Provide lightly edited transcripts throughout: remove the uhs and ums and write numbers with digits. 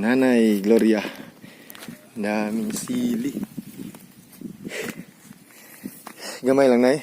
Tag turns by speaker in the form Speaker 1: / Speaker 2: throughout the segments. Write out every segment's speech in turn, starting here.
Speaker 1: Nanay Gloria. Daming sili. Gamay lang, Nay.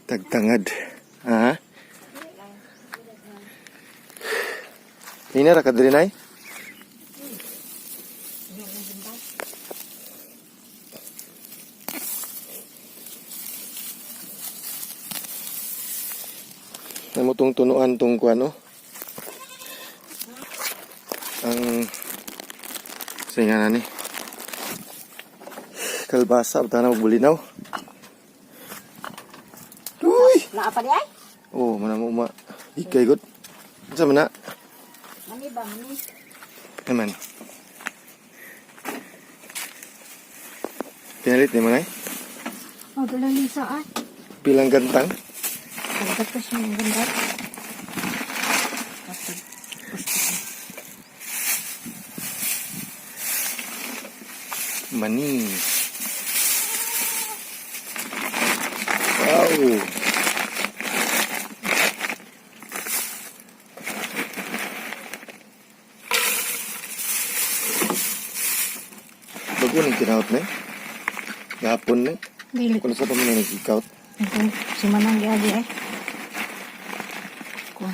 Speaker 1: Tagtangad. Ha? Nina ra ka diri, Nay? Namo tong tunuan tong kuan, oh. Ang sa nga na ni. Kalbasa, bata na magbulinaw. Uy!
Speaker 2: Naa pa di ay?
Speaker 1: Oh, mana mo ma. Ikay god. Unsa man na?
Speaker 2: Mani ba mani?
Speaker 1: Naman. Pinalit ni mo, Nay?
Speaker 2: Oh, dala Lisa ay.
Speaker 1: Pilang gantang?
Speaker 2: Pagkat pa siya ng ganda. Kapag
Speaker 1: Mani. Wow. Bago nang kinaut na eh. Gahapon na eh.
Speaker 2: Dili.
Speaker 1: Kung sa pa man nag-ikaut.
Speaker 2: Ito, si Manang giagi ay. Kuha.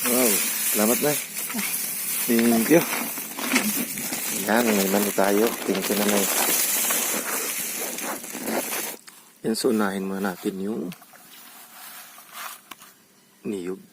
Speaker 1: Wow. Salamat na. Thank you. Yan, may mani tayo. Thank you na may. Yan, so unahin muna natin yung niyog.